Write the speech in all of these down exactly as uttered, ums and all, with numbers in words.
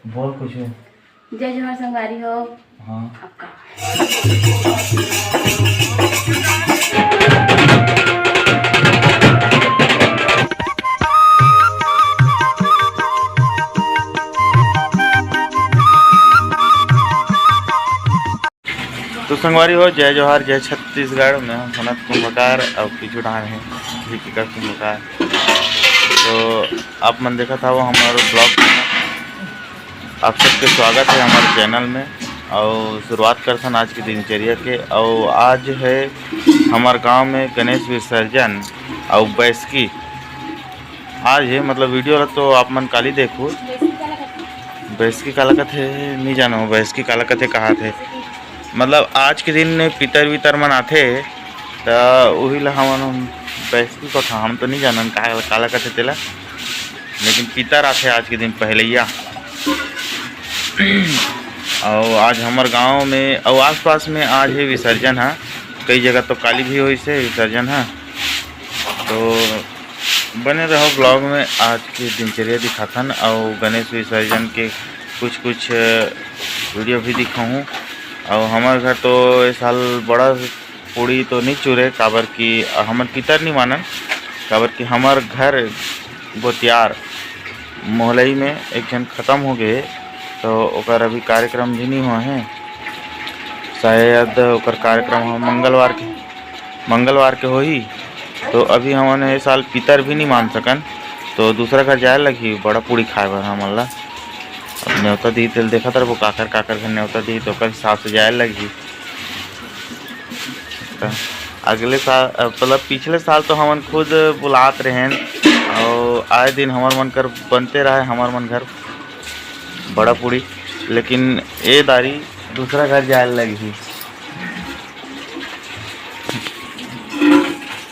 बोल कुछ। जय जोहार संगवारी हो। हाँ। आपका। तो संगवारी हो, जय जोहार, जय छत्तीसगढ़। मैं हम सनत कुंभकार और पीछू डाहर है दीपिका कुंभकार। तो आप मन देखत हव हमारे ब्लॉग में। आप सबके स्वागत है हमारे चैनल में। और शुरुआत करथन आज के दिनचर्या के। और आज है हमारे गांव में गणेश विसर्जन और बैसकी आज है, मतलब वीडियो ला तो आप मन काली देखो। बैसकी काला कथे, नहीं जानो बैसकी काला कथे, कहा थे। मतलब आज के दिन पितर वितर मन आथे, त उही ला हमन बैसकी कथा, हम तो नहीं जानन का, काला कथे तेला, लेकिन पितर आथे आज के दिन पहलैया। और आज हमारे गांव में और आसपास में आज है विसर्जन है, कई जगह तो काली भी होइस है विसर्जन है। तो बने रहो ब्लॉग में, आज के दिनचर्या दिखाथन और गणेश विसर्जन के कुछ कुछ वीडियो भी दिखाऊँ। और हमारे घर तो ये साल बड़ा पूड़ी तो नहीं चुरे, काबर कि हमन पितर नहीं मानन, काबर कि हमार घर गोतियार मोहलई में एक झन खत्म हो गए, तो ओकर अभी कार्यक्रम भी नहीं हुआ है। शायद ओकर कार्यक्रम ह मंगलवार के, मंगलवार के होही। तो अभी हमन ये साल पितर भी नहीं मान सकन, तो दूसरा घर जाए लगही बड़ा पूड़ी खाए बर हमन ला। अब नेवता दी तेल देखत रहो काकर काकर घर नेवता दी, तो ओकर हिसाब से जाए लगही। त अगले साल, मतलब पिछले साल तो हमन खुद बुलात रहेन, और आए दिन हमर मन कर बनते रहे, हमर मन घर बड़ा पूड़ी, लेकिन ए दारी दूसरा घर जाए लगही।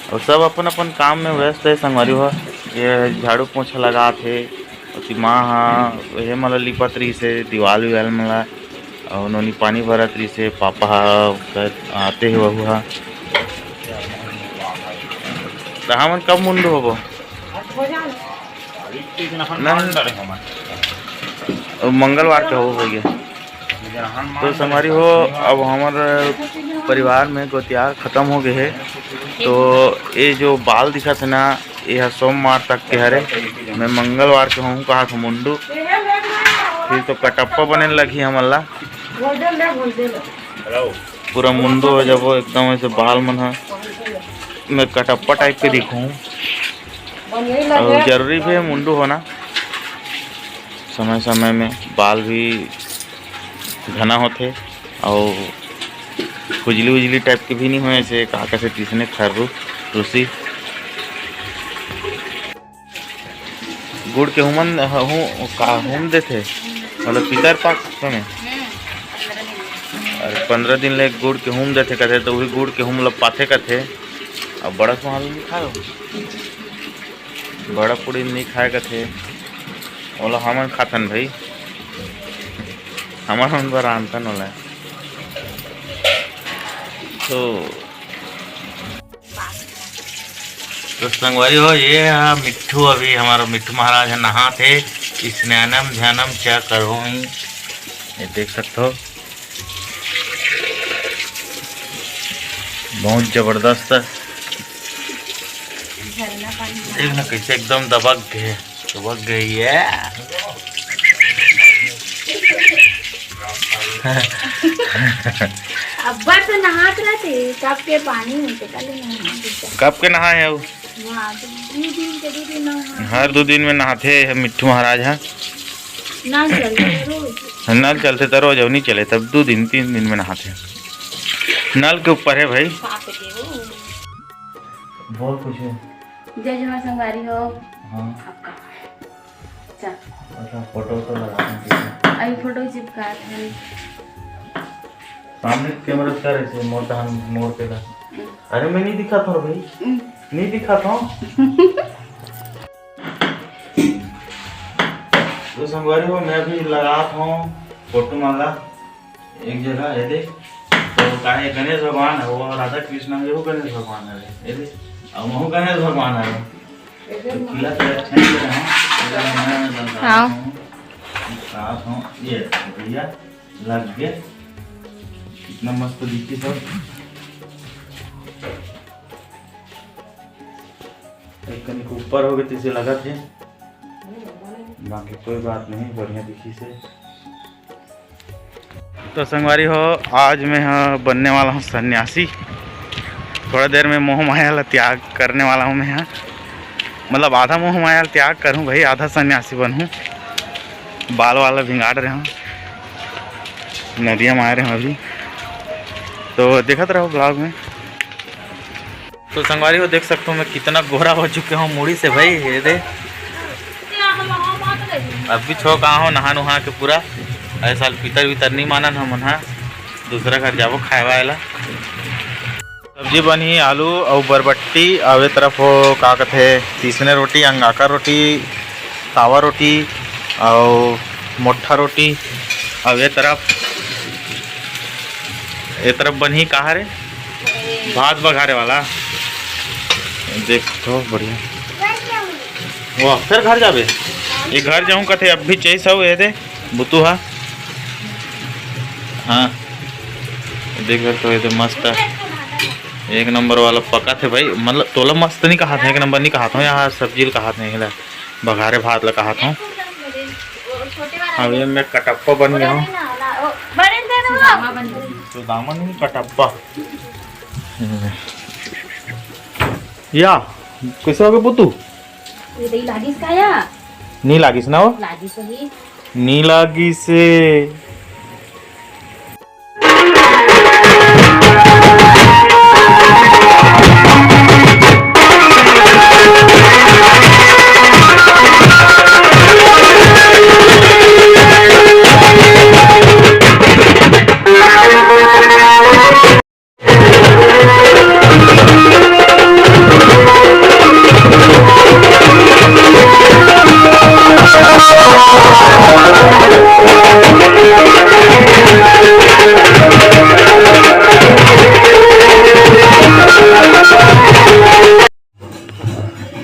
और सब अपन अपन काम में व्यस्त है संगवारी हो। ये झाड़ू पोछा लगात हे, ओती माँ हा ये मला लिपत रहिस हे दीवाल वीवाल मला, और नोनी पानी भरत रहिस हे, पापा हा ओकर आते हे वहू हा। त हमन कब मुंडू होबो? मंगलवार के हो भैया। तो संगवारी हो, अब हमर परिवार में गोतियार खत्म हो गए है। तो ये जो बाल दिखत है ना, ये ह सोमवार तक के हरे। मैं मंगलवार के हूँ कहा था मुंडू, फिर तो कटप्पा बने लगी हमन ला। पूरा मुंडू हो जाबो एकदम, ऐसे बाल मन ह मैं कटप्पा टाइप के दिखूँ। और जरूरी भी है मुंडू होना, समय समय में बाल भी घना होथे और खुजली उजली टाइप के भी नहीं होए, ऐसे का कैसे तीसने खर्रू रूसी। गुड़ के हुमन हूँ का हुम देथे, मतलब पितर पाक समय। अरे पंद्रह दिन ले गुड़ के हुम देथे कथे, तो वही गुड़ के हुम ल पाथे कथे। अब बड़ा सुहान नहीं खाए, बड़ा पूड़ी नहीं खाए कथे, ओला हमन खाथन भाई, हमन मन बर आनथन ओला। तो तो संगवारी हो, ये हा मिट्ठू, अभी हमारा मिट्ठू महाराज ह नहात हे। स्नानम ध्यानम च करोमि, ये देख सकते हो, बहुत जबरदस्त। देख ना कैसे एकदम दबक गए, दबक गई है। अब्बड़ तो नहात रहते, कब के पानी में से कल नहात रहते। कब के नहाए हो? हाँ, तो दो दिन के दो दिन नहा। हर दो दिन में नहाते हैं मिट्ठू महाराज, हाँ। नल चलते रोज। नल चलते तो रोज, अब नहीं चले तब दो दिन तीन दिन में नहाते हैं। नल के ऊपर है भाई। साफ के वो। बोल कुछ। जय जोहार संगवारी हो। हाँ। आपका। अच्छा। अच्छा, फोटो तो लगा दें पीछे। अभी फोटो चिपका दे। सामने कैमरा कर ऐसे मोड़ तहन मोड़ के ला। हम्म। अरे मैं नहीं दिखा था भाई। हम्म। नहीं दिखा था। तो संगवारी हो, मैं भी लगा था फोटो माला। एक जगह ये देख, तो काहे गणेश भगवान है, वो राधा कृष्ण है, वो गणेश भगवान है, ये देख, अब वो गणेश भगवान है। तो किला तो अच्छा ही है, हाँ। हाँ। साफ हो, ये भैया लग गए, इतना मस्त दिखी सब। एक कनिक ऊपर हो गए तैसे लगत हे, बाकी कोई बात नहीं, बढ़िया दिखी से। तो संगवारी हो, आज मैं ह बनने वाला हूँ सन्यासी। थोड़ा देर में मोह माया ला त्याग करने वाला हूँ मैं ह, मतलब आधा मोह माया ला त्याग करूँ भाई, आधा सन्यासी बनूँ। बाल वाला भिंगाड़ रहे हूँ, नदिया में आ रहे हूँ अभी, तो देखत रहो ब्लॉग में। तो संगवारी हो, देख सकते हो मैं कितना गोरा हो चुके हूँ मुड़ी से भाई। ये दे, अब भी छो कहा हो नहा नुहा के पूरा। ऐसा पितर वितर नहीं मानन हमन हा, दूसरा घर जाबो खाए वाए ला। सब्जी बनही आलू अउ बरबट्टी, अउ ए तरफ हो का कथे, तीसने रोटी, अंगाकर रोटी, तावा रोटी अउ मोट्ठा रोटी। अउ ए तरफ, ए तरफ बनही कहा रे, भात बघारे वाला। देख तो बढ़िया। वाह, फिर घर जाबे? ये घर जाऊँ कथे, अब भी चाहिए सब ये दे बुतू हा। हाँ, देख सकते हो, ये तो मस्त है, एक नंबर वाला पका थे भाई। मतलब तोला मस्त नहीं कहा था, एक नंबर नहीं कहा था, यहाँ सब्जी ला कहा था, नहीं ला, बघारे भात ला कहा था। अब ये मैं कटप्पा बन गया हूँ। तो दामन नहीं, कटप्पा। या कैसे हो गए पुतू? ये दही लागिस का या? नी लागिस ना हो? लागिस ही। नी लागिस से।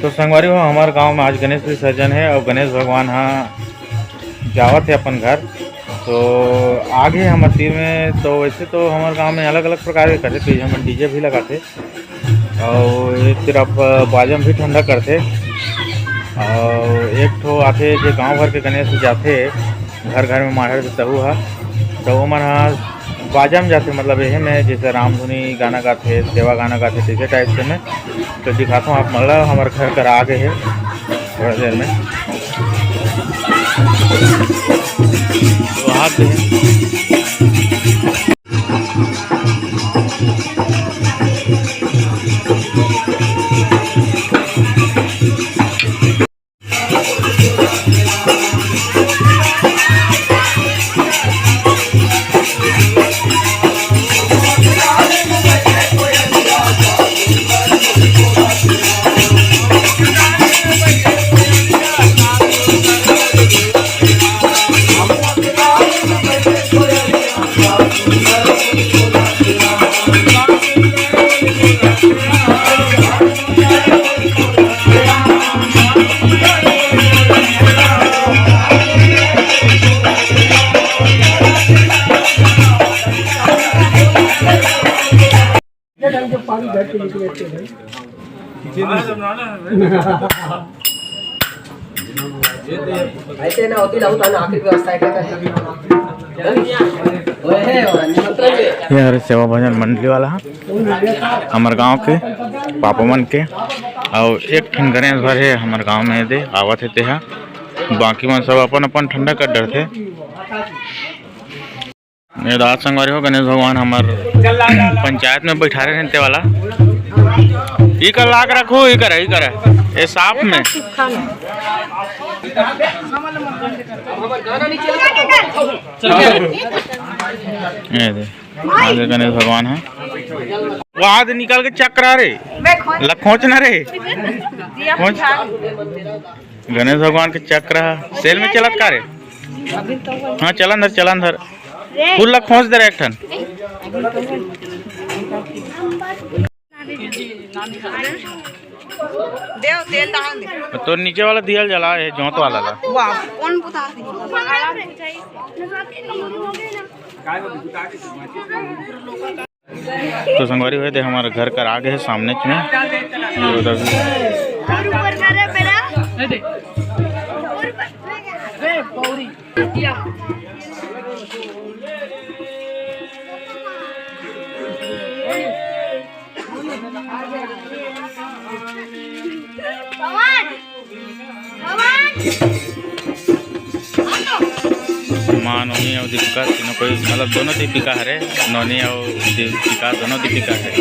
तो संगवारी हो, हमारे गांव में आज गणेश विसर्जन है और गणेश भगवान हाँ जावत है अपन घर। तो आगे हमारे तीर में, तो वैसे तो हमारे गांव में अलग अलग प्रकार के करते, कई हमन डीजे भी लगाते और एक तरफ बाजा में भी ठंडा करते और एक ठो आथे जे गांव भर के गणेश जाथे घर घर में माढ़र से तहु हा, तो ओमन हा बाजा में जाथे, मतलब एहे में जैसे रामधुनी गाना गाथे, सेवा गाना गाथे, तैसे टाइप से में। तो दिखाता हूँ आप मन ला, हमारे घर कर आ गए है थोड़ा देर में। तो आते हैं। ऐसे ना होती रहू तो आखिरी व्यवस्था है क्या? ओए है, निमंत्रण में। ये हरे सेवा भजन मंडली वाला है, हमर गांव के पापा मन के, और एक ठन गणेश भर है हमर गांव में दे आवत है तेहा, बाकी मन सब अपन अपन ठंडा कर डरथे। ये रात संगवारी हो, गणेश भगवान हमर पंचायत में बैठारे रहते वाला। ई कर लाग रखो, ई कर, ई कर, ये साफ में। ये दे, आगे गणेश भगवान है। वो हाथ निकाल के चक्र रे, लखोच ना रे। खोच। गणेश भगवान के चक्र ह, सेल में चलत का रे? हाँ, चल अंदर, चल अंदर। फूल ला खोंच दे रे एक ठन। दे, तेल डाल दे। तोर नीचे वाला दिया जला हे, जोत वाला ला। वाह, कौन बुता दी? तो संगवारी हो, ये दे हमर घर कर आगे हे, सामने में। तो उधर भी माँ नोनी अउ दीपिका तीनों कोई, मतलब दोनों दीपिका हरे, नोनी अउ दीपिका, दोनों दीपिका हरे।